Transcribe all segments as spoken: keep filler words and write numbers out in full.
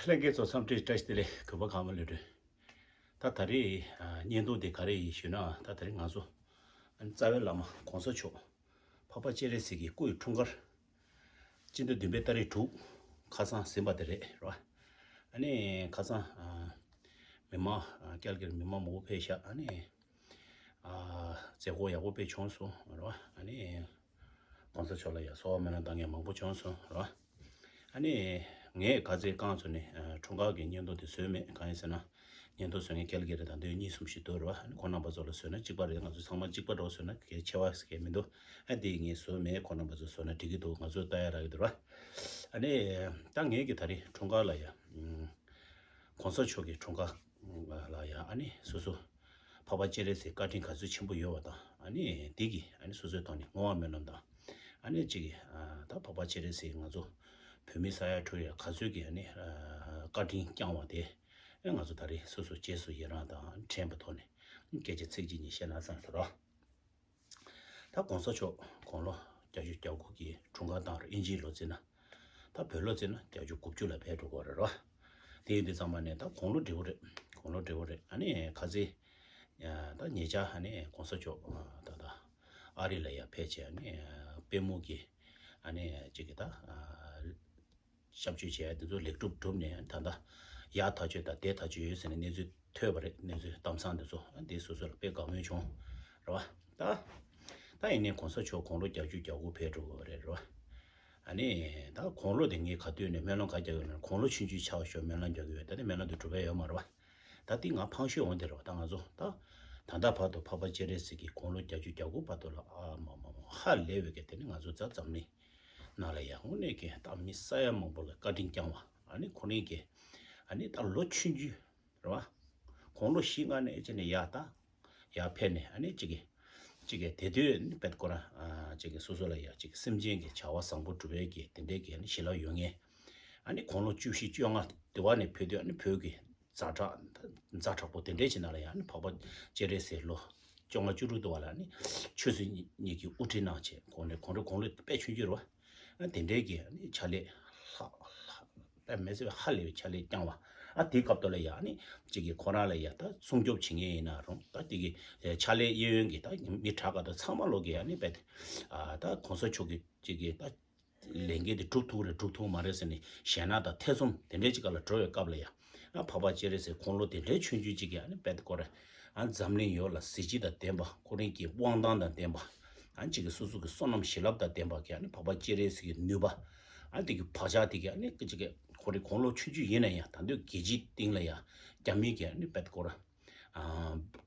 ལྷན་རྒྱས་ཚོ་འཚམས་འདྲི་བཀྲ་ཤིས་བདེ་ལེགས། གུས་པ་གང་མ་ལོས་དྲོད། ད་ད་རེས་ཨ་བརྙན་ཐུང་འདི་ག་རེ་ཡིན་ཞུས་ན། ད་ད་རེས་ང་ཚོ་ཨ་ནི་རྩ་བའི་བླ་མ་གོང་ས་མཆོག་འཕགས་པ་སྤྱན་རས་གཟིགས་ཀྱི་སྐུ་ཡི་འཁྲུངས་སྐར་སྤྱི་ཟླ་བདུན་པའི་ཏ་རིག་དྲུག་ཁ་སང་ཟིན་པ་དེ་རེད་རོ། ཨ་ནི་ཁ་སང་ཨ་མི་མང་ཨ་ཀལ་གིར་མི་མང་མང་པོ་ཕེབས་ཤག་ཨ་ནི་ཨ་མཛད་སྒོ་ཡག་པོ་དཔེ་བྱུང་སོང་རོ། ཨ་ནི་གོང་ས་མཆོག་ལ་ཡང་གསོལ་བ་སྨོན་ལམ་བཏང་མཁན་མང་པོ་བྱུང་སོང་རོ། ཨ་ནི་ངས་ག་ཚོད་རྐང་བཙུགས་ནས་ཨ་འཁྲུངས་སྐར་གྱི་བརྙན་ཐུང་དེ་བཟོས་མེད། གང་ཡིན་ཟེར་ན། བརྙན་ཐུང་བཟོ་མཁན་ཀལ་གིར་ད་དུང་གཉིས་གསུམ་ཞིག་འདུག་རོ། ཨ་ནི་ཁོང་རྣམ་པ་ཚོ་ལ་བཟོས་ན་གཅིག་པ་རེད། ང་ཚོ་ཚང་མ་གཅིག་པ་འདྲ་བོ་བཟོས་ན་གལ་ཆེ་བ་ཞིག་མི་འདུག་ཨ་དེ་ངས་བཟོས་མེད། ཁོང་རྣམ་པ་ཚོ་བཟོས་ན་འགྲིག་གི་འདུག་ང་ཚོ་ལྟ་ཡ་རག་གི་འདུག་རོ། ཨ་ནི་ད་ངས་ཀྱི་ད་རེས་འཁྲུངས་སྐར་ལ་ཡ་ཨ་གོང་ས་མཆོག་གི་འཁྲུངས་སྐར་ལ་ཡ་ཨ་ནི་སོ་སོ་འཕགས་པ་སྤྱན་རས་གཟིགས་བཀའ་དྲིན་ག་ཚོད་ཆེན་པོ་ཡོད་པ་དང་། ཨ་ནི་དེ་གི་ཨ་ནི་སོ་སོའི་ཐོག་ནས་བསྔོ་བ་སྨོན་ལམ་དང་། ཨ་ནི་གཅིག་གི་ཨ་ད་འཕགས་པ་སྤྱན་རས་གཟིགས་ང་ཚོ་བོད་མི་ས་ཡ་དྲུག་ཡ་ག་ཚོད་ཀྱི་ཨ་ནི་ཨ་བཀའ་དྲིན་བསྐྱངས་པ་དེ་ཨ་ང་ཚོ་ད་རེས་སོ་སོ་རྗེས་སུ་ཡི་རང་དང་དྲན་པའི་ཐོག་ནས་སྐད་ཆ་ཚིག་གཅིག་གཉིས་བཤད་ན་བསམ་སོང་རོ། ད་གོང་ས་མཆོག་དགུང་ལོ་བརྒྱད་ཅུ་གྱ་དགུ་གི་འཁྲུངས་སྐར་བཏང་རེད། ཨིན་ཇིའི་ལོ་བརྩིས་ན། ད་བོད་ལོ་བརྩིས་ན་བརྒྱད་ཅུ་དགུ་བཅུ་ལ་ཕེབས་འགྲོ་གི་རེད་རོ། དེ་ཡིན་དུས་ཙམ་པ་ནས་ད་དགུང་ལོ་བགྲེས་པོ་རེད། དགུང་ལོ་བགྲེས་པོ་རེད། ཨ་ནི་ཁ་ཚེ་ཡ་ད་ཉེ་ཆར་ཨ་ནི་གོང་ས་མཆོག་ད་ད་ཨ་རི་ལ་ཡ་ཕེབས་བྱས། ཨ་ནི་དཔལ་མོ་གི་ཨ་ནི་གཅིག་གི་ད་སྐྱབས་བཅོལ་བྱས་དེ་ཚོ་ལེགས་གྲུབ་གྲུབ་ནས་ད་ལྟ་ཡར་ཐག་ཆོད་དང་འདིར་ཐག་ཆོད་ཡོད་ཟེར་ནས་གནས་ཚུལ་ཐོས་པ་རེད། གནས་ཚུལ་གཏམ་བཟང་འདི་ཚོ་འདི་སོ་སོ་ལ་དཔེ་དགའ་མོས་བྱུང་རེད་བ། ད་ད་ཡིན་ནའི་གོང་ས་མཆོག་དགུང་ལོ་བརྒྱད་ཅུ་གྱ་དགུ་ཕེབས་འགྲོ་གི་རེད་རེད་བ། ཨ་ནི་ད་དགུང་ལོ་དེ་ངས་ག་དུས་ནས་སྨོན་ལམ་ག་རྒྱག་ཡོད་ན། དགུང་ལོ་ཆུང་ཆུང་ཆགས་ཤོག་སྨོན་ལམ་རྒྱག་གི་ཡོད། ད་ནི་སྨོན་ལམ་དེ་འགྲུབ་པ་ཡོད་མ་རེད་བ། ད་འདི་ང་ཕངས་ཤོས་འོང་དེ་རེད་བ། ད་ང་ཚོ་ད་ད་ལྟ་བར་དུ་འཕགས་པ་སྤྱན་རས་གཟིགས་ཀྱི་དགུང་ལོ་བརྒྱད་ཅུ་གྱ་དགུ་བར་དུ་ལ་ཨ་མ་མ་མ་ཧ་ལས་པའི་གི་དེ་ནི་ང་ཚོ་ད་འཛམ་གླིང་ནང་ལ་ཡ་དངོས་གནས་ཀྱི་ད་མི་ས་ཡ་མང་པོ་ལ་བཀའ་དྲིན་བསྐྱངས་པ། ཨ་ནི་ཁོ་རང་གི་ཨ་ནི་ད་ལོ་ཆུང་ཆུང་རེད་བ། དགུང་ལོ་བཞི་ལྔ་ནས་ཅི་ནས་ཡ་ད་ཡར་ཕེབས་ནས་ཨ་ནི་གཅིག་གི་གཅིག་གི་དེ་དུས་ནི་དཔེ་ཁོ་རང་ཨ་གཅིག་གི་སོ་སོ་ལ་ཡ་གཅིག་གི་སེམས་ཅན་གྱི་བྱ་བ་བཟང་པོ་སྒྲུབ་པའི་གི་དེ་འདྲའི་གི་ཨ་ནི་ཞི་ལྷག་ཡོད་མཁན། ཨ་ནི་དགུང་ལོ་བཅུ་བཞི་བཅོ་ལྔ་དེ་བ་ནས་ཕེབས་དུས་ཨ་ནི་བོད་ཀྱི་ཛ་དྲག་ཛ་དྲག་པོ་དེ་འདྲའི་ཅིག་ནང་ལ་ཡང་ནི་འཕགས་པ་སྤྱན་རས་གཟིགས་ལོ་བཅོ་ལྔ་བཅུ་དྲུག་དུ་བ་ལ་ནི་ཆོས་སྲིད་གཉིས་ཀྱི་དབུ་ཁྲིད་གནང་བྱས། གོང་ནས་གོང་རེ་གོང་ལོ་དཔེ་ཆུང་ཆུང་རེད་བ། ཨ་དེ་འདྲའི་གི་ནི་ཕྱག་ལས་ལྷག་ལྷག་དཔེ་མི་སྲིད་པའི་ཧ་ལས་པའི་ཕྱག་ལས་བསྐྱངས་བ། ཨ་དེའི་སྐབས་དུ་ལ་ཡང་ནི་གཅིག་གི་ཁོ་རང་ལ་ཡང་ད་སྲུང་སྐྱོབ་བྱེད་མཁན་ཡིན་ན་རུང་། ད་དེ་གི་ཕྱག་ལས་གཡས་གཡོན་གི་ད་མི་དྲག་ག་ད་ཚང་མ་ལོག་གི་ཡང་ནི་དཔེ་ཨ་ད་གོང་ས་མཆོག་གི་གཅིག་གི་ད་ལས་འགན་དེ་སྒྲུབ་ཐུབ་རེད་སྒྲུབ་ཐུབ་མ་རེད་ཟེར་ནས་ཞེད་སྣང་དང་ཐེ་ཚོམ་དེ་འདྲའི་ཅིག་ག་ལ་འགྲོ་བའི་སྐབས་ལ་ཡ། ཨ་འཕགས་པ་སྤྱན་རས་གཟིགས་དགུང་ལོ་དེ་འདྲའི་ཆུང་ཆུང་ཅིག་གིས་ཨ་ནི་དཔེ་དེ་སྐོར་ཨ་འཛམ་གླིང་ཡོངས་ལ་གཟི་བརྗིད་དང་ལྡན་པ། ཁོ་རང་གི་དབང་ཐང་དང་ལྡན་པ། ཨ་ཅིག་གི་སོ་སོ་གི་བསོད་ནམས་བྱིན་རླབས་དང་ལྡན་པ་གི་ཨ་ནི་འཕགས་པ་སྤྱན་རས་གཟིགས་ཀྱི་ནུས་པ། ཨ་དེ་གི་བག་ཆགས་དེ་གི་ཨ་ནི་ཅིག་གི་ཁོ་རང་དགུང་ལོ་ཆུང་ཆུང་ཡིན་ན་ཡང་ད་དུང་རྒྱལ་སྤྱིའི་སྟེང་ལ་ཡ་རྒྱ་མི་གི་ཨ་ནི་དཔེ་དེ་སྐོར་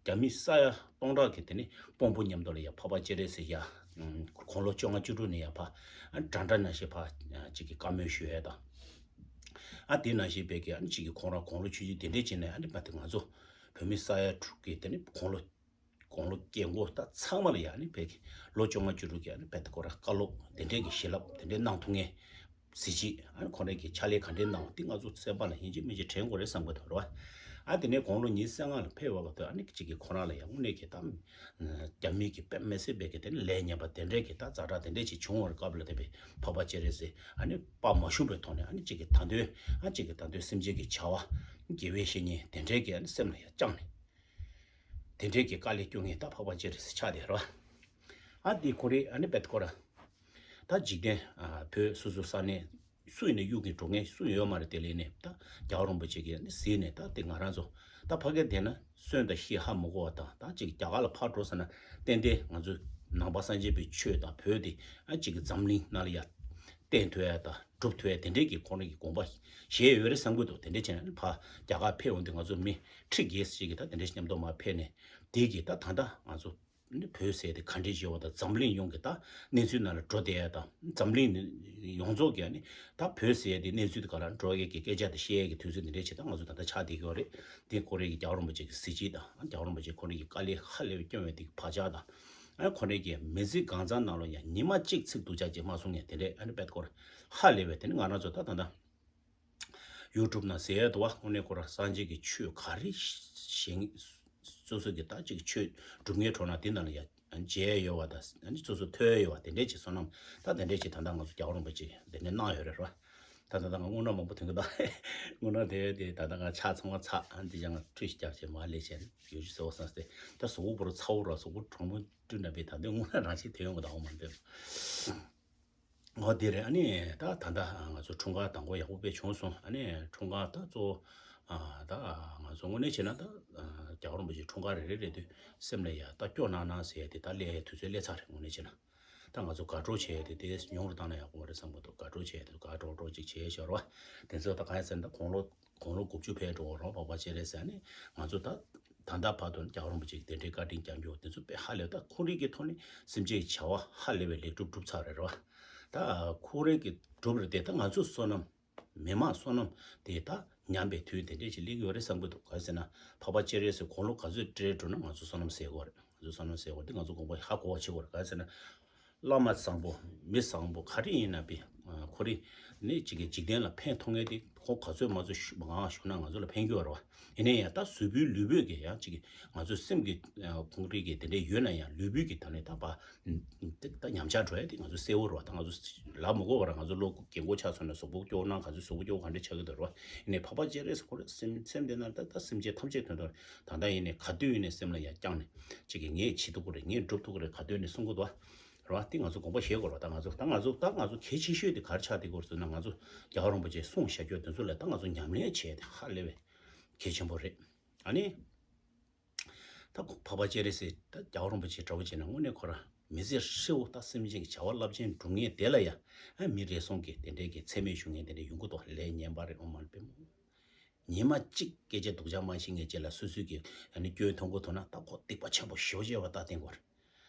རྒྱ་མི་ས་ཡ་སྟོང་ཕྲག་གི་དེ་ནི་དཔོན་པོ་མཉམ་དུ་ལ་ཡ་འཕགས་པ་སྤྱན་རས་གཟིགས་ཡ། དགུང་ལོ་བཅོ་ལྔ་བཅུ་དྲུག་ནས་ཡ་ཕ་འདྲ་འདྲ་ནང་བཞིན་ཕ་ཅིག་གི་བཀའ་མོལ་ཞུ་ཡ་དང་། ཨ་དེ་ནང་བཞིན་པའི་གི་ཨ་ནི་ཅིག་གི་ཁོང་རང་དགུང་ལོ་ཆུང་ཆུང་དེ་འདྲས་བྱས་ནས་ཨ་ནི་ཕ་དེ་ང་ཚོ་བོད་མི་ས་ཡ་དྲུག་གི་དེ་ནི་དགུང་ལོ་དགུང་ལོ་རྒན་གོག་ད་ཚང་མ་ལ་ཡ་ཨ་ནི་ཕ་གི་ལོ་བཅོ་ལྔ་བཅུ་དྲུག་གི་ཨ་ནི་ཕ་དེ་ཁོ་རང་བཀའ་སློབ་དེ་འདྲས་ཀྱི་བྱིན་རླབས་དེ་འདྲས་གནང་ཐུབ་མཁན། གཟི་བརྗིད། ཨ་ནི་ཁོང་རང་གིས་ཕྱག་ལས་ག་འདྲས་གནང་བ་འདི་ང་ཚོ་སེམས་པ་ལ་ཡིན་གཅིག་མིན་གཅིག་དྲན་དགོས་རེད་བསམ་གི་འདུག་རེད་བ། ཨ་དེ་ནས་དགུང་ལོ་ཉི་ཤུ་རྩ་ལྔ་ལ་ཕེབས་པ་བར་དུ་ཨ་ནི་གཅིག་གིས་ཁོ་རང་ལ་ཡང་དངོས་གནས་ཀྱི་ད་རྒྱ་མི་གི་དཔེ་མི་སྲིད་པའི་གི་དེ་ནི་ལས་ཉམས་པ་དེ་འདྲས་ཀྱི་ད་ཛ་དྲག་དེ་འདྲས་ཅིག་བྱུང་བའི་སྐབས་ལ་དེ་བས་འཕགས་པ་སྤྱན་རས་གཟིགས་ཨ་ནི་དཔའ་མ་ཞུམ་པའི་ཐོག་ནས་ཨ་ནི་གཅིག་གིས་ད་དུང་ཨ་གཅིག་གིས་ད་དུང་སེམས་ཅན་གྱི་བྱ་བ་དགེ་བའི་བཤེས་གཉེན་དེ་འདྲས་ཀྱི་ཨ་ནི་སེམས་ལ་ཡང་བཅངས་ནས། དེ་འདྲའི་གི་དཀའ་ལས་སྐྱོང་མཁན་ད་འཕགས་པ་སྤྱན་རས་གཟིགས་ཆགས་བསྡད་རོ། ཨ་འདི་ཁོ་རེ་ཨ་ནི་དཔེ་ཁོ་ར། ད་འཇིག་རྟེན་ཨ་བོད་སོ་སོ་ས་གནས་སུ་ཡིན་ན་གཡུག་གི་འགྲོ་མཁན་སུ་ཡོད་མ་རེད། དེ་ལས་ནས་ད་རྒྱལ་བ་རིན་པོ་ཆེ་གིས་ཨ་ནི་གཟིགས་ནས་ད་དེ་ང་རང་ཚོ་ད་ཕ་གིར་བསྡད་ན་གསོན་དང་ཤི་ཧ་མི་གོ་བ་དང་། ད་ཅིག་རྒྱ་གར་ལ་ཕར་འགྲོ་ཟེར་ན་ཏན་ཏན་ང་ཚོ་ནང་པ་སངས་རྒྱས་པའི་ཆོས་དང་བོད་དེ་ཨ་ཅིག་གི་འཛམ་གླིང་ནང་ལ་ཡ་བསྟན་ཐུབ་ཡ་དང་སྒྲུབ་ཐུབ་ཡ་དེ་འདྲའི་གི་ཁོང་རང་གི་དགོངས་པ་བཞེས་ཡོད་རེད་བསམ་གི་འདུག་དེ་འདྲ་བྱས་ན་ཕ་རྒྱ་གར་ཕེབས་འོང་དུས་ང་ཚོ་མི་ཁྲི་བརྒྱད་ཅིག་གིས་ད་དེ་འདྲ་ཞིག་མཉམ་དུ་མར་ཕེབས་ནས་དེ་གི་ད་ད་ལྟ་ང་ཚོ་ནི་བོད་ཟེར་དེ་ག་འདྲས་བྱེད་པ་དང་འཛམ་གླིང་ཡོངས་ཀྱི་ད་གནས་ཚུལ་ནང་ལ་འགྲོ་བསྡད་ཡ་དང་། འཛམ་གླིང་ནི་ཡོངས་རྫོགས་ཀྱི་ནི་ད་བོད་ཟེར་དེ་གནས་ཚུལ་དེ་ག་ལ་འགྲོ་ཡ་གི་སྐད་ཆ་དེ་བཤད་ཡ་གི་དུས་ཚོད་འདི་འདྲས་ཅིག་ད་ང་ཚོ་ད་ལྟ་ཆགས་བསྡད་ཀྱི་ཡོད་རེད། དེ་ཁོ་རེ་གི་རྒྱལ་བ་རིན་པོ་ཆེ་གི་གཟི་བརྗིད་དང་རྒྱལ་བ་རིན་པོ་ཆེ་ཁོ་རེ་གི་དཀའ་ལས་ཧ་ལས་པའི་སྐྱོང་བའི་དེ་གི་བག་ཆགས་དང་། ཨ་ཁོ་རེ་གི་མི་ཚེ་གང་ཚང་ནང་ལ་ཡང་ཉི་མ་གཅིག་ཚིག་སྡུག་ཅག་ཅིག་མ་གསུང་ངས་དེ་འདྲས་ཨ་ནི་དཔེ་སྐོར་ཧ་ལས་པའི་དེ་ནི་ང་རང་ཚོ་ད་ད་ད་ཡུ་ཊུབ་ནང་ཟེར་ཡ་འདུག་བ། དངོས་གནས་ཁོ་རང་སངས་རྒྱས་ཀྱི་ཆོས་ག་རེ་བཞེངས་སོ་སོ་གི་ད་ཅིག་ཆོས་སྒྲུབ་མཁན་གྲོགས་ན་དེ་ནང་ལ་ཡ་མཇལ་ཡོད་བ་དང་ཨ་ནི་སོ་སོ་ཐོས་ཡོད་བ་དེ་འདྲས་ཅིག་བསོད་ནམས་ད་དེ་འདྲས་ཅིག་ད་ད་ང་ཚོ་རྒྱལ་བ་རིན་པོ་ཆེ་དེ་འདྲས་གནང་ཡོད་རེད་རོ། ད་ད་ད་ང་རྔུལ་ནག་མང་པོ་ཐོན་གི་ད། རྔུལ་ནག་དེ་དེ་ད་ད་ང་ཕྱག་ཚང་མ་ཚ་འདི་ཡང་ཁྲུས་ཤིག་རྒྱབ་བྱས་མ་ལས་བྱས་ཡོད་ཅི་ཟེར་བ་སང་སྟེ། ད་གཟུགས་པོ་བོར་ཚ་བོ་ར་གཟུགས་པོ་གྲང་མོ་བཀྲུས་འདྲ་བའི་ད་དེ་རྔུལ་ནག་རང་ཤི་ཐེ་ཡོང་གི་ད་འོ་མ་འདེབས། འོ་དེ་རེད། ཨ་ནི་ད་ད་ད་ང་ཚོ་འཁྲུངས་སྐར་དང་པོ་ཡག་པོ་དཔེ་བྱུང་སོང་། ཨ་ནི་འཁྲུངས་སྐར་ད་གཙོ་བོ་ཨ་ད་ང་ཚོ་དངོས་གནས་བྱས་ན་ད་རྒྱལ་བ་རིན་པོ་ཆེ་འཁྲུངས་སྐར་རེ་རེ་རེ་དུས་སེམས་ལ་ཡ་ད་སྐྱོ་གནང་གནང་ཟེར་ཡ་དེ་ད་སླེབས་ཡ་དུས་ཚོད་སླེབས་ཚར་རེད། དངོས་གནས་བྱས་ན་ད་ང་ཚོ་དགའ་སྤྲོ་བྱས་ཡ་དེ་དེ་ཉུང་རུ་བཏང་ན་ཡག་པོ་རེད་བསམ་གི་འདུག་དགའ་སྤྲོ་བྱས་ཡ་དེ་དགའ་སྤྲོ་སྤྲོ་ཅིག་བྱས་ཤོར་བ་དེ་ཚོ་ད་གང་ཡིན་ཟེར་ན་ད་དགུང་ལོ་དགུང་ལོ་དགུ་བཅུ་ཕེབས་འགྲོ་གི་རེད། འཕགས་པ་སྤྱན་རས་གཟིགས། ཨ་ནི་ང་ཚོ་ད་ད་ལྟ་བར་དུ་རྒྱལ་བ་རིན་པོ་ཆེ་གི་དེ་འདྲའི་བཀའ་དྲིན་བསྐྱངས་རྒྱུ་དེ་ཚོ་དཔེ་ཧ་ལས། ད་ཁོ་རང་གི་ཐོག་ནས་སེམས་ཅན་གྱི་བྱ་བ་ཧ་ལས་པའི་ལེགས་གྲུབ་གྲུབ་ཚར་རེད་རེད་བ། ད་ཁོ་རང་གི་གྲུབ་རེད་དེ། ད་ང་ཚོ་བསོད་ནམས་མི་མང་བསོད་ནམས་དེ་ད་ཉམས་པའི་དུས་དེ་འདྲས་ཅིག་སླེབས་ཀྱི་ཡོད་རེད་བསམ་གྱི་འདུག་ག་རེ་ཟེར་ན་འཕགས་པ་སྤྱན་རས་གཟིགས་དགུང་ལོ་ག་ཚོད་བགྲེས་འགྲོ་ན་ང་ཚོ་བསོད་ནམས་ཟད་ཀྱི་ཡོད་རེད། ང་ཚོ་བསོད་ནམས་ཟད་ཀྱི་ཡོད་རེད། དེ་ང་ཚོ་དགོངས་པ་ཧ་གོ་བ་བྱེད་དགོས་རེད། ག་རེ་ཟེར་ན། བླ་མ་བཟང་པོ་མི་བཟང་པོ་ག་རེ་ཡིན་ན་པའི་ཁོ་རེ་ནི་གཅིག་གི་འཇིག་རྟེན་ལ་ཕན་ཐོགས་མཁན་དེ་ཁོ་ག་ཚོད་མ་ཚོད་ཞུ་ང་ཞུ་ན་ང་ཚོ་ལ་ཕན་གྱི་ཡོད་རེད་བ། ཡིན་ན་ཡང་ད་གཟུགས་པོའི་ལུས་པོས་ཀྱི་ཡང་གཅིག་གི་ང་ཚོའི་སེམས་ཀྱི་ཁོང་རེ་གི་དེ་འདྲས་ཡོད་ན་ཡང་ལུས་པོའི་གི་ད་ནི་ད་པ་ད་ཉམས་ཆག་འགྲོ་ཡ་དེ་ང་ཚོ་གསལ་བོ་རེད་བ། ད་ང་ཚོ་ལབ་མི་དགོས་པ་ར་ང་ཚོ་ལོ་རྒན་གོག་ཆགས་སོང་ན་གཟུགས་པོ་སྐྱོ་ན་ག་ཚོད་གཟུགས་པོ་སྐྱོ་ག་འདྲས་ཆགས་ཀྱི་འདུག་རེད་བ། ཡིན་ནའི་འཕགས་པ་སྤྱན་རས་གཟིགས་ཁོ་རེ་སེམས་སེམས་དེ་ན་ད་ད་སེམས་ཅན་ཐམས་ཅད་དོན་དུ་ད་ལྟ་ཡིན་ནའི་ག་དུས་ཡིན་ནའི་སེམས་ལ་ཡ་བསྐྱངས་ནས་གཅིག་གི་ངས་བྱེད་ཐུབ་ཀྱི་རེད། ངས་སྒྲུབ་ཐུབ་ཀྱི་རེད། ག་དུས་ནས་གསུང་གི་འདུག་བ། རེད་བ། དེ་ང་ཚོ་དགོངས་པ་བཞེས་དགོས་རེད་བ། ད་ང་ཚོ་ད་ང་ཚོ་ད་ང་ཚོ་གལ་ཆེ་ཤོས་དེ་ག་རེ་ཆགས་བསྡད་ཀྱི་ཡོད་རེད་ཟེར་ན། ང་ཚོ་རྒྱལ་བ་རིན་པོ་ཆེའི་གསུང་བཤད་རྒྱུ་དེ་ཚོ་ལ་ད་ང་ཚོ་ཉམས་ལེན་བྱས་ཏེ་ཧ་ལས་པའི་གལ་ཆེན་པོ་རེད། ཨ་ནི་ད་འཕགས་པ་སྤྱན་རས་གཟིགས་ད་རྒྱལ་བ་རིན་པོ་ཆེ་འདྲ་བོ་བྱས་ན་དངོས་གནས་ཁོ་རང་མི་ཚེ་ཧྲིལ་བོ་ད་སེམས་ཅན་གྱི་བྱ་བ་རླབས་ཆེན་སྒྲུབ་མཁན་དེ་ལ་ཡ་ཨ་མི་རེ་ཟུང་གིས་དེ་འདྲའི་གི་མཚན་སྨད་ཞུ་མཁན་དེ་འདྲ་ཡོང་གི་འདུག་ལས་ངན་པ་རེད། ཨོཾ་མ་ཎི་པདྨེ། ཉི་མ་གཅིག་སྐད་ཆ་སྡུག་ཅག་མ་བཤད་མཁན་ཅིག་ལ་སོ་སོའི་གི་ཨ་ནི་སྐྱོན་མཐོང་གི་འདུག་ན་ད་ཁོ་སྡིག་པ་ཆེན་པོ་ཞེ་པོ་ཅིག་ཡོད་པ་ད་བསྟན་དགོས་རེད།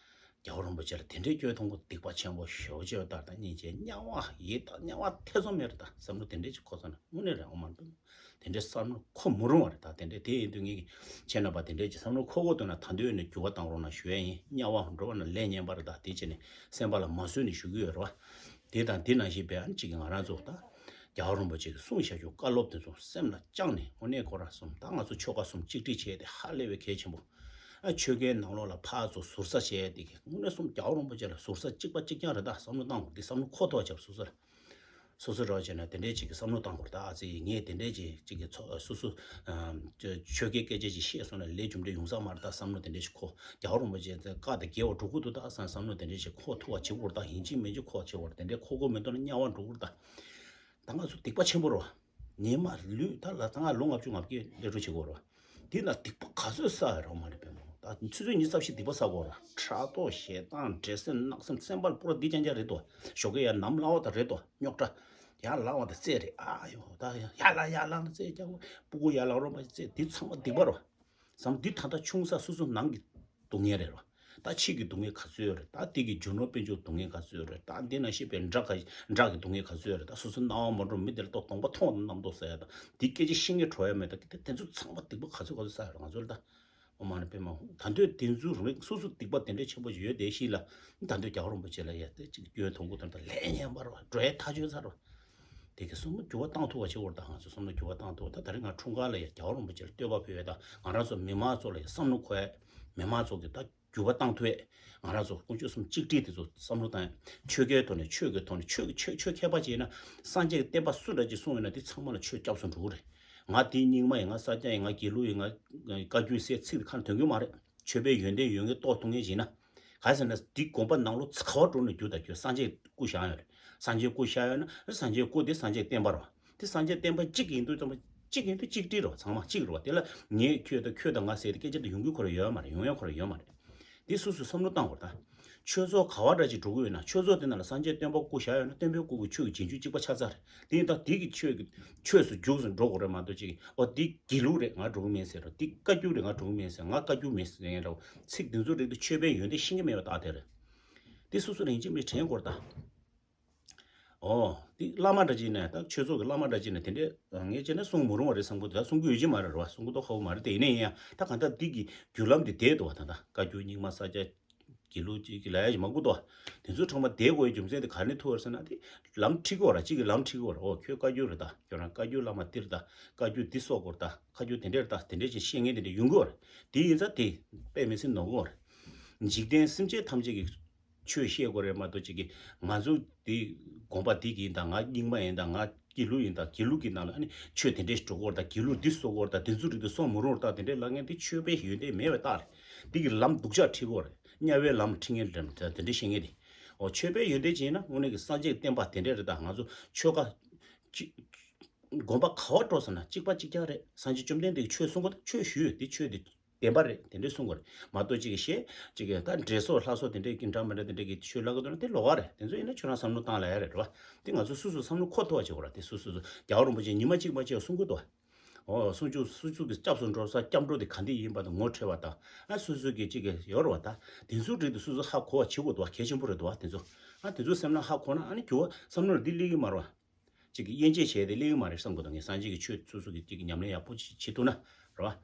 རྒྱལ་བ་རིན་པོ་ཆེ་ལ་དེ་འདྲའི་སྐྱོན་མཐོང་གི་སྡིག་པ་ཆེན་པོ་ཞེ་པོ་ཅིག་ཡོད་ད། ད་སྙིང་རྗེ་དམྱལ་བ་ཡི་ད་དམྱལ་བ་ཐེ་ཚོམ་མེད་རེད། ད་བསམ་བློ་དེ་འདྲའི་ཅིག་འཁོར་སོང་ན་དངོས་གནས་རེད། ཨོཾ་མ་ཎི་པདྨེ། དེ་འདྲའི་བསམ་བློ་འཁོར་མི་རུང་བ་རེད། ད་དེ་འདྲའི་དེ་ཡིན་དུས་ངེད་ཀྱི་ཁྱེད་རྣམ་པ་དེ་འདྲའི་ཅིག་བསམ་བློ་འཁོར་དགོས་འདུག་ན་ད་དུང་ནས་འགྱུར་བ་གཏང་རོགས་གནང་ཞུ་ཡ་ཡིན། དམྱལ་བ་འགྲོ་བ་ན་ལས་ངན་པ་རེད། ད་དེ་བྱས་ནས་སེམས་པ་ལ་མ་བཟོད་ནས་ཞུ་གི་ཡོད་རེད་བ། དེ་དང་དེ་ནང་བཞིན་པའི་ཨ་ནི་གཅིག་གི་ང་རང་ཚོ་ད་རྒྱལ་བ་རིན་པོ་ཆེ་གི་གསུང་བཤད་རྒྱུ་བཀའ་སློབ་དེ་ཚོ་སེམས་ལ་བཅངས་ནས་དངོས་གནས་ཁོ་རང་གསུམ་ད་ང་ཚོ་ཆོལ་ཁ་གསུམ་གཅིག་སྒྲིལ་བྱས་ཏེ་ཧ་ལས་པའི་གལ་ཆེན་པོ། ཨ་ཆོལ་ཁའི་ནང་ལོགས་ལ་ཕར་ཚུར་ཟུར་ཟ་བྱས་ཏེ་གི་དངོས་གནས་གསུམ་རྒྱལ་བ་རིན་པོ་ཆེ་ལ་ཟུར་ཟ་གཅིག་པ་གཅིག་རྐྱང་རེད། ད་བསམ་བློ་གཏང་དགོས། འདི་བསམ་བློ་འཁོར་ཐུབ་པ་བྱས་པ་སོ་སོ་ལ། སོ་སོ་རེ་བ་བྱས་ན་དེ་འདྲས་ཅིག་གི་བསམ་བློ་གཏང་དགོས་རེད། ད་ཨ་ཙི་ངས་དེ་འདྲས་ཅིག་ཅིག་གི་ཚོ་སོ་སོ་ཨ་ཆོལ་ཁའི་སྐད་ཆ་ཅིག་བཤད་སོང་ན་ལས་རྒྱུ་འབྲས་ཡོང་ས་མ་རེད། ད་བསམ་བློ་དེ་འདྲས་ཅིག་འཁོར། རྒྱལ་བ་རིན་པོ་ཆེ་བཀའ་དང་འགལ་བ་འགྲོ་གི་འདུག་ད་བསམ་བསམ་བློ་དེ་འདྲས་ཅིག་འཁོར་ཐུབ་པ་བྱེད་དགོས་རེད། ད་ཡིན་གཅིག་མིན་གཅིག་འཁོར་བ་བྱེད་དགོས་རེད། དེ་འདྲས་འཁོར་དགོས་མི་འདུག་ན་དམྱལ་བ་འགྲོ་གི་རེད། ད་ད་ང་ཚོ་སྡིག་པ་ཆེན་པོ་རེད་བ། ཉི་མ་ལུས་ད་ལ་ད་ང་ལོ་ལྔ་བཅུ་ང་བརྒྱད་ལས་འགྲོ་བྱེད་དགོས་རེད་བ། དེ་ལ་སྡིག་པ་ག་ཚོད་བསགས་ཡོད་རེད། ཨོཾ་མ་ཎི་པདྨེ་ཧཱུྃ། ད་ཆུ་ཚོད་ཉི་ཤུ་རྩ་བཞི་སྡིག་པ་བསགས་དགོས་རེད། ཕྲག་དོག་ཞེ་སྡང་འདྲེ་སེམས་གནག་སེམས་སེམས་པ་ལ་པུ་ར་འདི་རྐྱང་རྐྱང་རེད་དོ། ཞོགས་ཀས་ཡར་ནམ་ལངས་པ་དང་རེད་དོ། རྙོག་དྲ། ཡར་ལངས་པ་དང་རྩེད་རེད། ཨ་ཡོ་ད་ཡར་ལངས་ཡར་ལངས་རྩེད་རྐྱང་པོ། སྤུ་གུ་ཡར་ལངས་རོགས་མ་རྩེད། འདི་ཚང་མ་སྡིག་པ་རེད་བ། བསམ། འདི་ད་ལྟ་ཆུང་ས་སོ་སོ་ནང་གི་སྡུག་བསྔལ་རེད་རོ། ད་ཕྱི་གི་སྡུག་བསྔལ་ག་ཚོད་ཡོད་རེད། ད་འདི་གི་རྒྱུ་ནོར་དཔལ་འབྱོར་སྡུག་བསྔལ་ག་ཚོད་ཡོད་རེད། ད་འདི་ནང་བཤད་པའི་དགྲ་ག་དགྲ་གི་སྡུག་བསྔལ་ག་ཚོད་ཡོད་རེད། ད་སོ་སོ་སྣང་བ་མ་འགྲོ་མི་དེ་ལ་ཏོག་གདོང་པ་མཐོང་དང་རྣམ་རྟོག་ཟ་ཡ་དང་། འདི་སྐད་ཆ་བཤད་མཁན་བྲོ་ཡ་མེད། ད་དེ་དེ་ཚོ་ཚང་མ་སྡིག་པ་ག་ཚོད་ག་ཚོད་བསགས་ཡོད་རེད་ང་ཚོ་ལ། ད་ཨོཾ་མ་ཎི་པདྨེ་ཧཱུྃ། ད་འདོད་དེ་ཚོ་རང་སོ་སོ་སྡིག་པ་དེ་འདྲའི་ཆེན་པོ་ཞིག་ཡོད་དེ་ཤི་ལ། ད་འདོད་རྒྱལ་བ་རིན་པོ་ཆེ་ལ་ཡ་དེ་གཅིག་སྐྱོན་མཐོང་གི་དོན་དུ་ལས་ངན་པ་རེད་བ། འགྲོ་ཡ་ཐག་ཆོད་ཚར་བ། དེ་གི་བསམ་བློ་འགྱུར་བ་བཏང་ཐུབ་པ་བྱེད་དགོས་རེད། ད་ང་ཚོ་བསམ་བློ་འགྱུར་བ་བཏང་ཐུབ་པ། ད་ད་རེས་ང་འཁྲུངས་སྐར་ལ་ཡ་རྒྱལ་བ་རིན་པོ་ཆེ་ལ་བསྟོད་པ་ཕུལ་བས། ད་ང་རང་ཚོ་མི་མང་ཚོ་ལ་ཡ་བསམ་བློ་འཁོར་ཡ། མི་མང་ཚོ་གི་ད་འགྱུར་བ་བཏང་ཐུབ་ཡ། ང་རང་ཚོ་དཀོན་མཆོག་གསུམ་གཅིག་སྒྲིལ་དེ་ཚོ་བསམ་བློ་བཏང་ཡ། ཆོལ་ཁའི་ཐོག་ནས་ཆོས་ཀྱི་ཐོག་ནས་ཆོས་ཀྱི་ཆོས་ཆོས་མཁས་པ་བྱས་ན་སངས་རྒྱས་ཀྱི་བསྟན་པ་སུ་འདྲ་ཅིག་གསུངས་ཡོད་ན་དེ་ཚང་མ་ལ་ཆོས་སྐྱབས་སུ་འགྲོ་གི་རེད། ང་དེའི་རྙིང་མ་ཡིན། ང་ས་སྐྱ་ཡིན། ང་དགེ་ལུགས་ཡིན། ང་བཀའ་བརྒྱུད་ཟེར་ཚིག་དེ་ཁ་ནས་ཐོན་གི་མ་རེད། ཆོས་པའི་ཡོན་ཏན་ཡོད་མཁན་རྟོགས་ཐུབ་མཁན་ཡིན་ན། ག་རེ་ཟེར་ན་འདི་དགོན་པ་ནང་ལོགས་ག་བར་འགྲོ་ན་རྒྱུ་དང་རྒྱུ་སངས་རྒྱས་སྐུ་བཞག་ཡོད་རེད། སངས་རྒྱས་སྐུ་བཞག་ཡོད་ན་སངས་རྒྱས་སྐུ་དེ་སངས་རྒྱས་བསྟན་པ་རེད། དེ་སངས་རྒྱས་བསྟན་པ་གཅིག་ཡིན་དུས་ཙམ་པ་གཅིག་ཡིན་དུས་གཅིག་སྒྲིལ་རེད། ཚང་མ་གཅིག་རེད་བ། དེ་ལ་ངས་ཁྱོད་དང་ཁྱོད་དང་ང་ཟེར་ཏེ་སྐད་ཆ་དེ་ཡོང་རྒྱུ་ཁོ་རང་ཡོད་མ་རེད། ཡོང་ཡ་ཁོ་རང་ཡོད་མ་རེད། དེ་སོ་སོས་བསམ་བློ་བཏང་དགོས་རེད་ད། ཆོས་ཚོགས་ག་བ་འདྲ་ཅིག་འགྲོ་གི་ཡོད་ན་ཆོས་ཚོགས་དེ་ནང་ལ་སངས་རྒྱས་སྟོན་པ་སྐུ་བཞག་ཡོད་ན་སྟོན་པའི་སྐུ་གི་ཆོས་ཀྱི་རྗེས་འཇུག་གཅིག་པ་ཆགས་ཚར་རེད། དེ་ཡིན་ད་དེ་གི་ཆོས་ཀྱི་ཆོས་སུ་འཇུག་སུ་འགྲོ་དགོས་རེད་མ་གཏོགས་ཅིག་ཨོ་འདི་དགེ་ལུགས་རེད་ང་འགྲོ་གི་མིན་ཟེར་རོ། འདི་བཀའ་བརྒྱུད་རེད་ང་འགྲོ་གི་མིན་ཟེར། ང་བཀའ་བརྒྱུད་མིན་ཟེར་ཡང་འདྲ་བོ་ཚིག་འདི་ཚོ་རེད་དེ་ཆོས་པའི་ཡོན་ཏན་ཤེས་ཀྱི་མེད་པ་ད་དེ་རེད། འདི་སོ་སོ་རང་ཅིག་མི་དྲན་དགོས་རེད་ད། ཨོ། འདི་བླ་མ་འདྲ་ཅིག་ནས་ད་ཆོས་ཚོགས་ཀྱི་བླ་མ་འདྲ་ཅིག་ནས་དེ་འདྲས་ངས་བྱས་ན་གསུང་མི་རུང་བ་རེད་བསམ་གི་འདུག་ད་གསུང་གི་ཡོད་ཀྱི་མ་རེད་རེད་བ། གསུང་གི་ཐོག་ཁ་བོ་མ་རེད་དེ། ཡིན་ན་ཡིན་ཡང་ད་གང་ལྟར་འདི་གི་བརྒྱུད་ལམ་འདི་བསྡད་འདུག་བ། ད་ད་བཀའ་བརྒྱུད་རྙིང་མ་ས་སྐྱ་དགེ་ལུགས་ཅིག་གི་ལ་ཡ་ཞིག་མ་དགོས་འདུག་བ། དེ་ཚོ་ཚང་མ་བསྡད་དགོས་ཡའི་རྒྱུ་མཚན་དེ་ག་ནས་ཐུག་བ་རེད་ཟེར་ན་དེ་ལམ་ཁྲིད་གི་བ་ར་གཅིག་གི་ལམ་ཁྲིད་གི་བ་ར། ཨོ་ཁྱོད་བཀའ་བརྒྱུད་རེད་ད། ཁྱོད་རང་བཀའ་བརྒྱུད་བླ་མ་འདི་རེད་ད། བཀའ་བརྒྱུད་འདི་གསོག་དགོས་རེད་ད། བཀའ་བརྒྱུད་དེ་འདྲས་རེད་ད། དེ་འདྲས་ཅིག་བཤད་མཁན་དེ་འདྲས་ཡོང་གི་བ་རེད། དེ་ཡིན་ཙང་དེ་དཔེ་མི་སྲིད་ནོར་གི་བ་རེད། འཇིག་རྟེན་སེམས་ཅན་ཐམས་ཅད་ཀྱི་ཆོས་བཤད་དགོས་རེད་མ་གཏོགས་ཅིག་གིས་ང་ཚོ་འདི་དགོན་པ་འདི་གི་ཡིན་དང་ང་རྙིང་མ་ཡིན་དང་ང་ དགེ་ལུགས་ཡིན་ད། དགེ་ལུགས་ཀྱི་ནང་ལ་ཨ་ནི་ཆོས་དེ་འདྲས་འགྲོ་གི་ཡོད་རེད་ད། དགེ་ལུགས་འདི་གསོག་གི་ཡོད་རེད་ད། དེ་ཚོའི་རིགས་དེ་གསོག་མི་རུང་རེད་ད། དེ་འདྲས་ལབ་མཁན་དེ་ཆོས་པའི་ཡོན་ཏན་མེད་པའི་རྟགས་རེད། འདི་གི་ལམ་སྡུག་ཅག་ཁྲིད་ཀྱི་ཡོད་རེད། དམྱལ་བའི་ལམ་ཁྲིད་མཁན་རེད། དེ་འདྲས་བཤད་མཁན་དེ། འོ། ཆོས་པའི་ཡོན་ཏན་ཅིག་ཡིན་ན་དངོས་གནས་ཀྱི་སངས་རྒྱས་ཀྱི་བསྟན་པ་དེ་འདྲས་རེད་ད། ང་ཚོ་ཆོལ་ཁ་གཅིག་དགོན་པ་ག་བར་འགྲོ་ཟེར་ན་གཅིག་པ་གཅིག་རྐྱང་རེད། སངས་རྒྱས་བཅོམ་ལྡན་འདས་ཀྱིས་ཆོས་གསུང་གི་འདུག། ཆོས་ཞུས་ཡོད། དེ་ཆོས་དེ་བདེན་པ་རེད། དེ་འདྲས་གསུང་གི་རེད། མ་གཏོགས་གཅིག་གིས་བཤད། གཅིག་གིས་ད་འདྲེ་སོགས་ལྷ་སོགས་དེ་འདྲས་ཀྱི་འདྲ་མི་འདྲ་དེ་འདྲས་ཀྱི་ཆོས་ལབ་གི་འདུག་ན་དེ་ལོགས་ཀ་རེད། དེ་ཚོ་ཡིན་ན་ཁྱོད་རང་བསམ་བློ་བཏང་ལ་ཡ་རེད། རེད་བ། དེ་ང་ཚོ་སོ་སོས་བསམ་བློ་འཁོར་ཐུབ་པ་བྱེད་དགོས་རེད། དེ་སོ་སོ་སོ་རྒྱལ་བ་རིན་པོ་ཆེ་ཉི་མ་གཅིག་མ་གཅིག་གསུང་གི་འདུག། འོ། གསུང་ཆོས་སོ་སོ་གི་སྐྱབས་སུ་འགྲོ་ས་སྐྱབས་འགྲོ་དེ་ག་འདྲས་ཡིན་པ་དང་ངོ་འཕྲོད་པ་དང་། ཨ། སོ་སོ་གི་གཅིག་གི་ཡོད་རེད་བ་ད། དེ་ཚོའི་རིགས་དེ་སོ་སོ་ཧ་གོ་བ་བྱེད་དགོས་འདུག་བ། གལ་ཆེན་པོ་རེད་འདུག་བ་དེ་ཚོ། ཨ། དེ་ཚོ་སེམས་ནང་ཧ་གོ་ན་ཨ་ནི་འགྱུར་བ་བསམ་བློ་འདི་སླེབས་ཀྱི་མ་རེད་བ། གཅིག་གི་དབྱེ་འབྱེད་བྱས་ཏེ་སླེབས་ཀྱི་མ་རེད་བསམ་གི་འདུག་ངས་སངས་རྒྱས་ཀྱི་ཆོས་སོ་སོ་གི་གཅིག་གི་ཉམས་ལེན་ཡག་པོ་ཅིག་བྱེད་ཐུབ་ན་རེད་བ།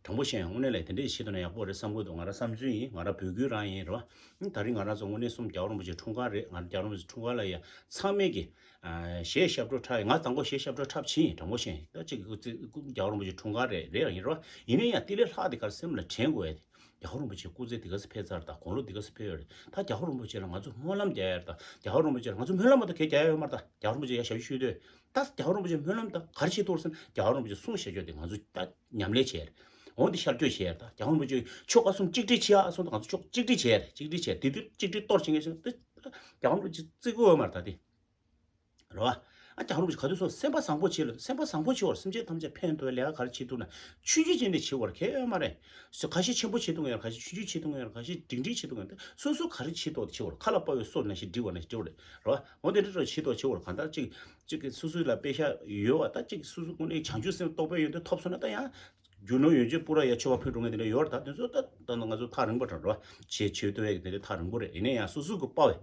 དྲང་པོ་བཤད་ཡང་དངོས་གནས་ལ་དེ་འདྲས་བྱེད་ཐུབ་ན་ཡག་པོ་རེད་བསམ་གི་འདུག་ང་རང་བསམ་ཚུལ་ཡིན། ང་རང་འབོད་སྐུལ་རང་ཡིན། རེད་བ། ད་རིང་ང་རང་ཚོ་དངོས་གནས་གསུམ་རྒྱལ་བ་རིན་པོ་ཆེ་འཁྲུངས་སྐར་རེད། ང་རྒྱལ་བ་རིན་པོ་ཆེ་འཁྲུངས་སྐར་ལ་ཡ་ཚང་མས་ཀྱི་ཨ་གཞས་ཞབས་བྲོ་འཁྲབ་ཡིན། ང་དང་པོ་གཞས་ཞབས་བྲོ་འཁྲབ་ཕྱིན་ཡིན། དྲང་པོ་བཤད་ཡིན། ད་གཅིག་གི་སྐུ་ཚེ་སྐུ་རྒྱལ་བ་རིན་པོ་ཆེ་འཁྲུངས་སྐར་རེད། རེད་ཡིན། རེད་བ། ཡིན་ན་ཡང་དེ་ལས་ལྷག་དེ་ག་རེ་སེམས་ལ་དྲན་དགོས་ཡ་དེ། རྒྱལ་བ་རིན་པོ་ཆེ་སྐུ་ཚེ་དེ་ག་ཚོད་ཕེབས་ཚར་དང་དགུང་ལོ་དེ་ག་ཚོད་ཕེབས་ཡོད་རེད། ད་རྒྱལ་བ་རིན་པོ་ཆེ་ལ་ང་ཚོ་སྨོན་ལམ་རྒྱག་ཡ་རེད། ད་རྒྱལ་བ་རིན་པོ་ཆེ་ལ་ང་ཚོ་སྨོན་ལམ་མ་གཏོགས་གང་ཡང་རྒྱག་ཡ་ཡོད་མ་རེད། ད་རྒྱལ་བ་རིན་པོ་ཆེ་ཡ་ཞབས་ཕྱི་ཞུས་དུས་ད་རྒྱལ་བ་རིན་པོ་ཆེ་སྔོན་ལམ་ད་ག་རེ་བྱེད་ཐུབ་ཟེར་ན་རྒྱལ་བ་རིན་པོ་ཆེ་གསུང་བཤད་ཆོག་དེ་ང་ཚོ་ད་ཉམས་ལེན་བྱས་རེད། འོ་འདི་ཤར་བསྐྱོད་བྱས་རེད། ད་རྒྱལ་བ་རིན་པོ་ཆེ་ཆོལ་ཁ་གསུམ་གཅིག་སྒྲིལ་བྱེད་ཨ་གསུངས། ད་ང་ཚོ་ཕྱོགས་གཅིག་སྒྲིལ་བྱས་རེད། གཅིག་སྒྲིལ་བྱས་དེ་དུས་གཅིག་སྒྲིལ་གཏོར་བྱེད་མཁན་ཞིག་ད་རྒྱལ་བ་རིན་པོ་ཆེ་བརྩི་དགོས་ཡོད་མ་རེད། ད་དེ། རེད་བ། ཨ་རྒྱལ་བ་རིན་པོ་ཆེ་ག་དུས་སོང་སེམས་པ་བཟང་པོ་བྱེད་ལ། སེམས་པ་བཟང་པོ་བྱེད་བར་སེམས་ཅན་ཐམས་ཅད་ཕན་ཐོགས་ལས་ཀ་ག་རེ་བྱེད་ཐུབ་ན་ཆུང་ཆུང་ཅན་དེ་བྱེད་བར་གལ་ཡོད་མ་རེད། སོ་ཁ་ཤས་ཆེན་པོ་བྱེད་ཐུབ་ཡོད། ཁ་ཤས་ཆུང་ཆུང་བྱེད་ཐུབ་ཡོད། ཁ་ཤས་འབྲིང་འབྲིང་བྱེད་ཐུབ་ཡོད། སོ་སོ་ག་རེ་བྱེད་ཐུབ་བྱེད་བར་ཁ་ལ་དཔའ་བའི་སོ་ན་ཞིག་འགྲིག་བ་ན་ཞིག་འགྲིག་བ་རེད། རེད་བ། འོ་དེ་འདྲ་བྱེད་ཐུབ་བྱེད་བར་གང་ལྟར་གཅིག་གཅིག་གི་སོ་སོའི་ལ་དཔེ་ཤ་ཡོད་བ་ད་གཅིག་སོ་སོ་ཀུན་ནས་བྱང་ཆུབ་སེམས་རྟོགས་པའི་ཡོན་ཏན་ཐོབ་སོང་ན་ད་ཡང་། རྒྱུ་ནོར་ཡོན་ཆབ་པུ་ར་ཡ་མཆོད་པ་ཕུལ་འགྲོ་མཁན་དེ་འདྲ་ཡོད་རེད། ད་དེ་ཚོ་ད་ད་ང་ཚོ་ཐག་རིང་པོ་དྲགས་རེད་བ། བྱེད་བྱེད་ཐུབ་ཡག་གི་དེ་འདྲ་ཐག་རིང་པོ་རེད། ཡིན་ན་ཡང་སོ་སོ་གི་དཔའ་བའི་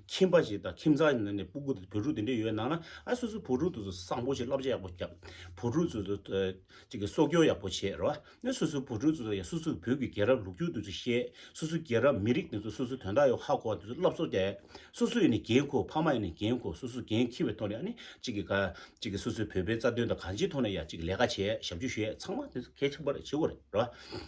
ཁྱིམ་པ་ཞིག་དང་ཁྱིམ་ཚང་ནང་ནས་སྤུ་གུ་དང་བུ་ཕྲུག་དེ་འདྲ་ཡོད་ནང་ན་ཨ་སོ་སོ་བུ་ཕྲུག་དེ་ཚོ་བཟང་པོ་ཞིག་བསླབ་བྱ་ཡག་པོ་རྒྱབ། བུ་ཕྲུག་ཚོ་ཚོ་ཅིག་གི་སྲོག་སྐྱོར་ཡག་པོ་བྱེད་རེད་བ། ནས་སོ་སོའི་བུ་ཕྲུག་ཚོ་ལ་ཡང་སོ་སོའི་བོད་ཀྱི་རྒྱལ་རབས་ལོ་རྒྱུས་དེ་ཚོ་བཤད། སོ་སོའི་རྒྱལ་རབས་མི་རིགས་དེ་ཚོ་སོ་སོའི་དོན་དག་ཡོད་ཧ་གོ་བ་དེ་ཚོ་སློབ་གསོ་རྒྱག། སོ་སོ་ཡིན་ནས་འགན་ཁུར། ཕ་མ་ཡིན་ནས་འགན་ཁུར། སོ་སོའི་འགན་འཁྱེར་བའི་ཐོག་ནས་ཨ་ནི་གཅིག་གི་ག་གཅིག་གི་སོ་སོའི་བོད་པའི་རྩ་དོན་དང་གང་ཅིའི་ཐོག་ནས་ཡང་གཅིག་ལས་ཀ་བྱས་ཞབས་ཞུ་ཞུས་ཚང་མ་དེ་ཚོ་གལ་ཆེན་པོ་རེད། བྱེད་དགོས་རེད་རེད་བ།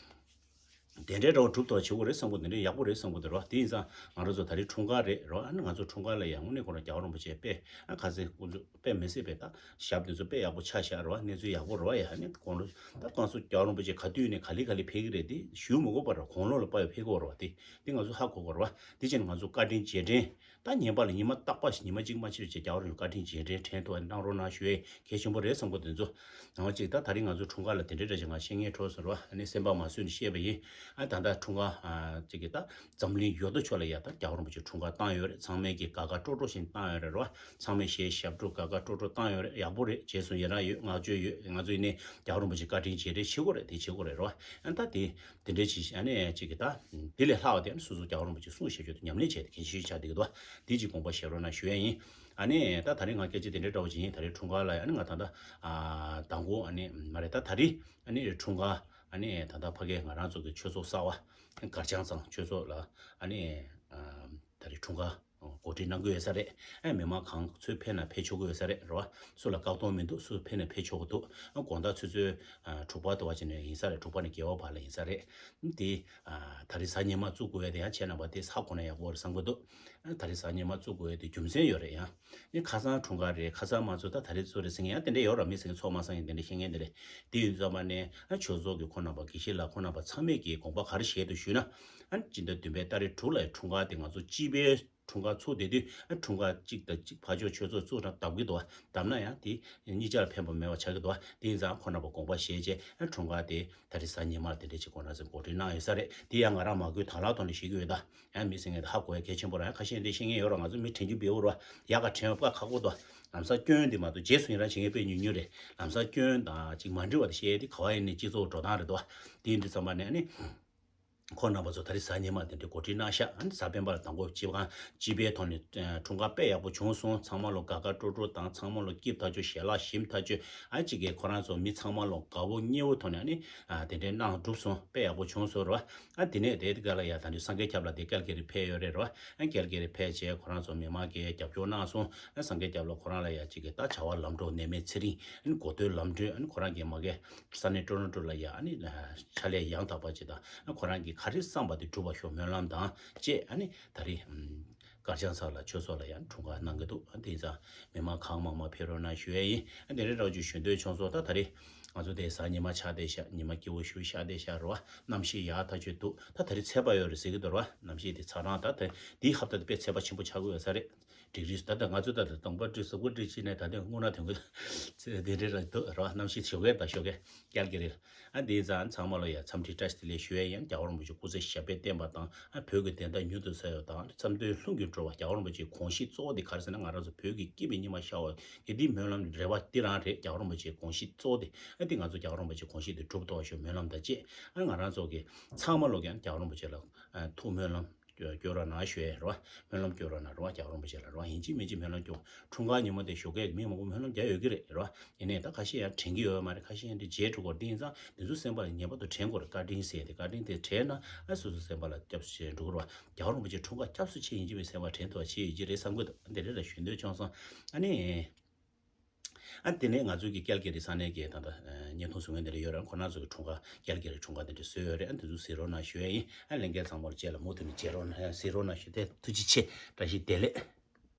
དེ་འདྲའི་འདྲ་བོ་སྒྲུབ་ཐུབ་པ་བྱེད་དགོས་རེད་བསམ་གི་འདུག་དེ་འདྲའི་ཡག་པོ་རེད་བསམ་གི་འདུག་རེད་བ། དེ་ཡིན་ཙང་ང་རང་ཚོ་ད་རེས་འཁྲུངས་སྐར་རེད་རེད་བ། ཨ་ནི་ང་ཚོ་འཁྲུངས་སྐར་ལ་ཡང་དངོས་གནས་ཁོ་རང་རྒྱལ་བ་རིན་པོ་ཆེ་དཔེ་ཨ་ཁ་ཚིག་དཀོན་མཆོག་དཔེ་མི་སྲིད་པའི་ད་ཞབས་དེ་ཚོ་དཔེ་ཡག་པོ་ཆགས་བཞག་རེད་བ། གནས་ཚུལ་ཡག་པོ་རེད་བ། ཡ་ཨ་ནི་དགུང་ལོ་ད་དཀོན་མཆོག་རྒྱལ་བ་རིན་པོ་ཆེ་ག་དུས་ནས་ག་ལེ་ག་ལེ་ཕེབས་ཀྱི་རེད། དེ་ཞུ་མི་དགོས་པ་རེད། དགུང་ལོ་ལ་དཔག་པའི་ཕེབས་ཀྱི་ཡོད་རེད་བ། དེ་དེ་ང་ཚོ་ཧ་གོ་དགོས་རེད་བ། དེ་བྱས་ནས་ང་ཚོ་བཀའ་དྲིན་རྗེས་དྲན་ད་ཉིན་པ་ལ་ཉི་མ་རྟག་པར་ཉི་མ་གཅིག་མ་ཕྱིན་བྱས་རྒྱལ་བ་རིན་པོ་ཆེ་བཀའ་དྲིན་རྗེས་དྲན་དྲན་ཐུབ་པ་གནང་རོགས་གནང་ཞུ་ཡས་གལ་ཆེན་པོ་རེད་བསམ་གི་འདུག་དེ་ཚོ་ནང་བ་ཅིག་ད་ད་རིང་ང་ཚོ་འཁྲུངས་སྐར་ལ་དེ་འདྲའི་འདྲ་ཅིག་ང་བཤད་མཁན་འཕྲོ་སོང་རེད་བ། ཨ་ནི་སེམས་པ་མ་བཟོད་ནས་བཤད་པ་ཡིན། ཨ་ད་ལྟ་འཁྲུངས་སྐར་ཨ་ཅིག་གི་ད་འཛམ་གླིང་ཡོད་དོ་ཅོག་ལ་ཡ་ད་རྒྱལ་བ་རིན་པོ་ཆེ་འཁྲུངས་སྐར་བཏང་ཡོད་རེད། ཚང་མས་ཀྱི་དགའ་དགའ་སྤྲོ་སྤྲོ་བཞིན་བཏང་ཡོད་རེད་རེད་བ། ཚང་མས་གཞས་ཞབས་བྲོ་དགའ་དགའ་སྤྲོ་སྤྲོ་བཏང་ཡོད་རེད། ཡག་པོ་རེད། རྗེས་སུ་ཡི་རང་ཡོད། བསྔགས་བརྗོད་ཡོད། ང་ཚོ་ཡིན་ནའི་རྒྱལ་བ་རིན་པོ་ཆེ་བཀའ་དྲིན་རྗེས་དྲན་བྱེད་དགོས་རེད། དེ་བྱེད་དགོས་རེད་རེད་བ། ཨ་ད་དེ་དེ་འདྲའི་ཅིག་ཨ་ནི་ཅིག་གི་ད་དེ་ལས་ལྷག་པ་དེ་ཨ་ནི་སོ་སོ་རྒྱལ་བ་རིན་པོ་ཆེ་གསུང་བཤད་རྒྱུ་དེ་ཉམས་ལེན་བྱས་ཏེ་གལ་ཆེ་ཤོས་ཆགས་བསྡད་ཀྱི་འདུག་དེ་ཅིག་དགོངས་པ་བཞེས་རོགས་གནང་ཞུ་ཡ་ཡིན། ཨ་ནི་ད་ད་རིང་ང་སྐད་ཆ་དེ་འདྲའི་འདྲ་བོ་ཅིག་ཡིན། ད་རེས་འཁྲུངས་སྐར་ལ་ཨ་ནི་ང་ད་ལྟ་ཨ་མདང་དགོང་ཨ་ནི་མ་རེད། ད་ད་རེས་ཨ་ནི་འཁྲུངས་སྐར་ཨ་ནི་ད་ལྟ་ཕ་གི་ང་རང་ཚོ་གི་ཆོས་ཚོགས་གསར་བ་གར་བྱང་ཚང་ཆོས་ཚོགས་ལ་ཨ་ནི་ཨ་ད་རེས་འཁྲུངས་སྐར་གོ་སྒྲིག་གནང་གི་ཡོད་ས་རེད། ཨ་མི་མང་གང་ཚོད་ཕེབས་ན་ཕེབས་ཆོག་གི་ཡོད་ས་རེད་རེད་བ། སུ་ལ་བཀག་སྡོམ་མི་འདུག་སུ་ཕེབས་ན་ཕེབས་ཆོག་གི་འདུག་དགོང་དག་ཆུ་ཚོད་ཨ་དྲུག་པ་དུ་བ་ཅིག་ནས་ཡིན་ས་རེད། དྲུག་པ་ནས་བརྒྱད་པ་བར་ལ་ཡིན་ས་རེད། དེ་ཨ་ད་རེས་གཟའ་ཉི་མ་བཙུགས་དགོས་ཡ་དེ་ཡང་ཁྱེད་རྣམ་པ་དེ་ཧ་གོ་ན་ཡག་པོ་རེད་བསམ་གི་འདུག་ཨ་ད་རེས་གཟའ་ཉི་མ་བཙུགས་དགོས་ཡ་དེ་རྒྱུ་མཚན་ཡོད་རེད་ཡ། ནི་ཁ་སང་འཁྲུངས་སྐར་རེད། ཁ་སང་མ་ཚོ་ད་ད་རེས་ཚོ་རེད་ཟེར་མཁན་ཡང་དེ་འདྲ་ཡོད་ར། མི་ཟེར་མཁན་ཚོགས་མ་སང་ཡིན་དེ་འདྲ་བཤད་མཁན་དེ་རེད། དེ་ཡིན་ཙམ་པ་ནས་ཨ་ཆོས་ཚོགས་ཀྱི་ཁོང་རྣམ་པ་དགེ་བཤེས་ལགས་ཁོང་རྣམ་པ་ཚང་མས་ཀྱི་དགོངས་པ་ག་རེ་བཞེས་འདུག་ཞུས་ན། ཨ་སྤྱི་ཟླ་བདུན་པའི་ཏ་རིག་དྲུག་ལ་འཁྲུངས་སྐར་དེ་ང་ཚོ་སྤྱི་པའི་འཁྲུངས་སྐར་ཚུགས་བསྡད་དུས་ཨ་འཁྲུངས་སྐར་གཅིག་དང་གཅིག་ཕར་ཕྱོགས་ཆོས་ཚོགས་བཙུགས་ན་བདམས་ཀྱི་འདུག་བ། བདམས་ན་ཡང་དེ་གཉིས་ཆར་ཕན་པ་མེད་པ་ཆགས་ཀྱི་འདུག་བ། དེ་ཡིན་ཙང་ཁོང་རྣམ་པ་དགོངས་པ་བཞེས་བྱས་ཨ་འཁྲུངས་སྐར་དེ་ད་རེས་གཟའ་ཉི་མ་དེ་འདྲས་ཅིག་ཁོང་རྣམ་ཚོས་གོ་སྒྲིག་གནང་ཡོད་ས་རེད། དེ་ཡང་ང་རང་མ་གུས་དང་བླངས་ཐོག་ནས་བཤད་ཀྱི་ཡོད་ད། ཡང་མི་ཟེར་མཁན་དེ་ཧ་གོ་ཡ་གལ་ཆེན་པོ་རེད། ཁ་ཤས་འདི་བཤད་མཁན་ཡོད་ར། ང་ཚོ་མི་དྲན་རྒྱུ་བེའུ་ར། ཡག་ག་དྲན་བ་ཁག་པོ་འདུག་ལམ་སང་སྐྱོན་འདི་མ་གཏོགས་རྗེས་སུ་ཡི་རང་བྱེད་མཁན་དཔེ་ཉུང་ཉུང་རེད། ལམ་སང་སྐྱོན་དང་ཅིག་མ་འགྲིག་པ་དེ་བཤད་དེ་ག་བ་ཡིན་ནའི་སྤྱི་ཚོགས་འགྲོ་སྟངས་རེད་འདུག་དེ་ཡིན་དུས་ཙམ་པ་ནས་ཨ་ནི་ཁོང་རྣམ་པ་ཚོ་ད་རེས་གཟའ་ཉི་མ་དེ་འདྲའི་གོ་སྒྲིག་གནང་ཤག་ཨ་ནི་གཟའ་སྤེན་པ་ལ་དང་པོ་སྤྱི་ཁང་སྤྱི་པའི་ཐོག་ནས་འཁྲུངས་སྐར་དཔེ་ཡག་པོ་བྱུང་སོང་། ཚང་མ་ལོ་དགའ་དགའ་སྤྲོ་སྤྲོ་དང་ཚང་མ་ལོ་སྐྱིད་ཐག་ཆོད་ཞལ་ལག་ཞིམ་ཐག་ཆོད། ཨ་གཅིག་གིས་ཁོ་རང་ཚོ་མི་ཚང་མ་ལོ་དགའ་བོ་མཉེས་བོ་ཐོག་ནས་ཨ་ནི་ཨ་དེ་འདྲའི་གནང་གྲུབ་སོང་། དཔེ་ཡག་པོ་བྱུང་སོང་རེད་བ། ཨ་དེ་ནས་དེ་ག་ལ་ཡ་ད་ནི་སངས་རྒྱས་སྐྱབས་ལགས་དེ་ཀལ་ཀེ་རི་ཕེབས་ཡོད་རེད་རེད་བ། ཨ་ཀལ་ཀེ་རི་ཕེབས་བྱས་ཁོ་རང་ཚོ་མི་མང་གིས་རྒྱབ་སྐྱོར་གནང་སོང་། ཨ་སངས་རྒྱས་སྐྱབས་ལགས་ཁོ་རང་ལ་ཡ་གཅིག་གིས་ད་བྱ་བ་ལམ་འགྲོ་ནད་མེད་ཚེ་རིང་ཨ་ནི་གོ་ཐོས་ལམ་འགྲོ་ཨ་ནི་ཁོ་རང་གིས་མ་གི་ས་གནས་ཀྲོ་རོན་ཀྲོ་ལ་ཡ་ཨ་ནི་ཕྱག་ལས་ཡང་དག་པ་ཅིག་དང་ཨ་ཁོ་རང་གིས་ག་རེ་བསམ་པ་དེ་འགྲུབ་པ་ཤོག་སྨོན་ལམ་དང་བཅས་ཨ་ནི་ད་རེས། དཀར་ཆག་ཚང་ལ་ཆོས་ཚོགས་ལ་ཡང་འཁྲུངས་སྐར་གནང་གི་འདུག་དེ་ཙང་མི་མང་གང་མང་མང་ཕེབས་རོགས་གནང་ཞུ་ཡས་ཡིན། དེ་རིང་རང་ཚོ་ཞུ་འདོད་བྱུང་སོང་། ད་ད་རེས་ང་ཚོ་དེ་གཟའ་ཉི་མ་ཆགས་བསྡད་ཤག་ཉི་མ་སྐྱིད་པོ་ཞེ་པོ་ཆགས་བསྡད་ཤག་རེད་བ། གནམ་གཤིས་ཡག་ཐག་ཆོད་འདུག་ད་ད་རེས་ཚད་པ་ཡོད་རེད་ཟེར་གི་འདུག་རེད་བ། གནམ་གཤིས་དེ་ཚ་གྲང་ད་ད་འདིའི་ཧབ་ཏ་དེ་དཔེ་ཚད་པ་ཆེན་པོ་ཆགས་ཀྱི་ཡོད་ས་རེད། ཌིག་རི་ད་ལྟ་ང་ཚོ་ད་ལྟ་དང་པོ་ཌིག་རི་སོག་པོ་ཌིག་རི་ཕྱིན་ནས་ད་ལྟ་དངོས་གནས་དོན་གྱི་དེ་འདྲའི་རང་འདུག་ར། གནམ་གཤིས་ཞོགས་ཀས་དང་ཞོགས་ཀས་ཀལ་ཀི་རེད། ཨ་འདི་ཙང་ཚང་མ་ལ་ཡ་འཚམས་འདྲི་བཀྲ་ཤིས་བདེ་ལེགས་ཞུ་ཡས་ཡང་རྒྱལ་བ་རིན་པོ་ཆེ་སྐུ་ཚེ་ཞབས་པད་བརྟན་པ་དང་ཨ་བོད་ཀྱི་བདེན་མཐའ་མྱུར་དུ་གསལ་བ་དང་བསམ་དོན་ལྷུན་གྱིས་གྲུབ་པ། རྒྱལ་བ་རིན་པོ་ཆེའི་དགོངས་གཞི་གཙོ་བོ་དེ་ག་རེ་ཟེར་ན་ང་རང་ཚོ་བོད་ཀྱི་སྐྱིད་པའི་ཉི་མ་ཤར་བ་གི་འདི་སྨོན་ལམ་རེ་བ་འདི་རང་རེད། རྒྱལ་བ་རིན་པོ་ཆེའི་དགོངས་གཞི་གཙོ་བོ་དེ་ཨ་འདི་ང་ཚོ་རྒྱལ་བ་རིན་པོ་ཆེའི་དགོངས་གཞི་དེ་འགྲུབ་ཐུབ་པ་ཞུ་སྨོན་ལམ་དང་བཅས་ཨ་ང་རང་ཚོ་གི་ཚང་མ་ལོག་ཀྱང་རྒྱལ་བ་རིན་པོ་ཆེ་ལ་ཐུགས་སྨོན་ལམ་སྐྱོ་སྐྱོ་རོགས་གནང་ཞུ་ཡས་རེད་བ། སྨོན་ལམ་སྐྱོ་རོགས་གནང་རེད་བ། རྒྱལ་བ་རིན་པོ་ཆེ་ལ་རེད་བ། ཡིན་གཅིག་མིན་གཅིག་སྨོན་ལམ་སྐྱོ། འཁྲུངས་སྐར་ཉིན་མོ་དེ་ཞོགས་ཀས་མི་མང་པོ་སྨོན་ལམ་རྒྱག་ཡོད་ཀྱི་རེད་རེད་བ། ཡིན་ནའི་ད་ཁ་ཤས་ཡང་དྲན་གྱི་ཡོད་མ་རེད། ཁ་ཤས་ཡང་དེ་བརྗེད་འགྲོ་གི་རེད། དེ་ཡིན་ཙང་འདི་ཚོ་སེམས་པ་ལ་ངེས་པར་དུ་དྲན་དགོས་རེད། བཀའ་དྲིན་ཟེར་ཏེ་བཀའ་དྲིན་དེ་དྲན་ན་ཨ་སོ་སོ་སེམས་པ་ལ་སྐྱབས་སུ་མཆི་འགྲོ་གི་རེད་བ། རྒྱལ་བ་རིན་པོ་ཆེ་འཁྲུངས་སྐར་སྐྱབས་སུ་མཆི་ཡིན་གཅིག་མིན་གཅིག་སེམས་པ་དྲན་ཐུབ་པ་བྱེད་ཡོད་ཀྱི་རེད་བསམ་གི་འདུག་དེ་རེད་ལ་ཞུ་འདོད་བྱུང་སོང་། ཨ་ནི། ཨ་དེ་ནས་ང་ཚོའི་གི་ཀལ་ཀི་རི་ས་གནས་ཀྱི་ད་ལྟ་བརྙན་ཐུང་བཟོ་མཁན་དེ་འདྲ་ཡོད་རེད། ཁོ་རང་ཚོ་གི་འཁྲུངས་སྐར་ཀལ་ཀི་རི་འཁྲུངས་སྐར་དེ་འདྲ་བཟོས་ཡོད་རེད། ཨ་དེ་ཚོ་གཟིགས་རོགས་གནང་ཞུ་ཡ་ཡིན། ཨ་ལྷན་རྒྱས་ཚང་མར་རྗེས་ལ་མུ་མཐུད་ནས་མཇལ་རོགས་གནང་། གཟིགས་རོགས་གནང་ཞུ། དེ་ཐུགས་རྗེ་ཆེ། བཀྲ་ཤིས་བདེ་ལེགས།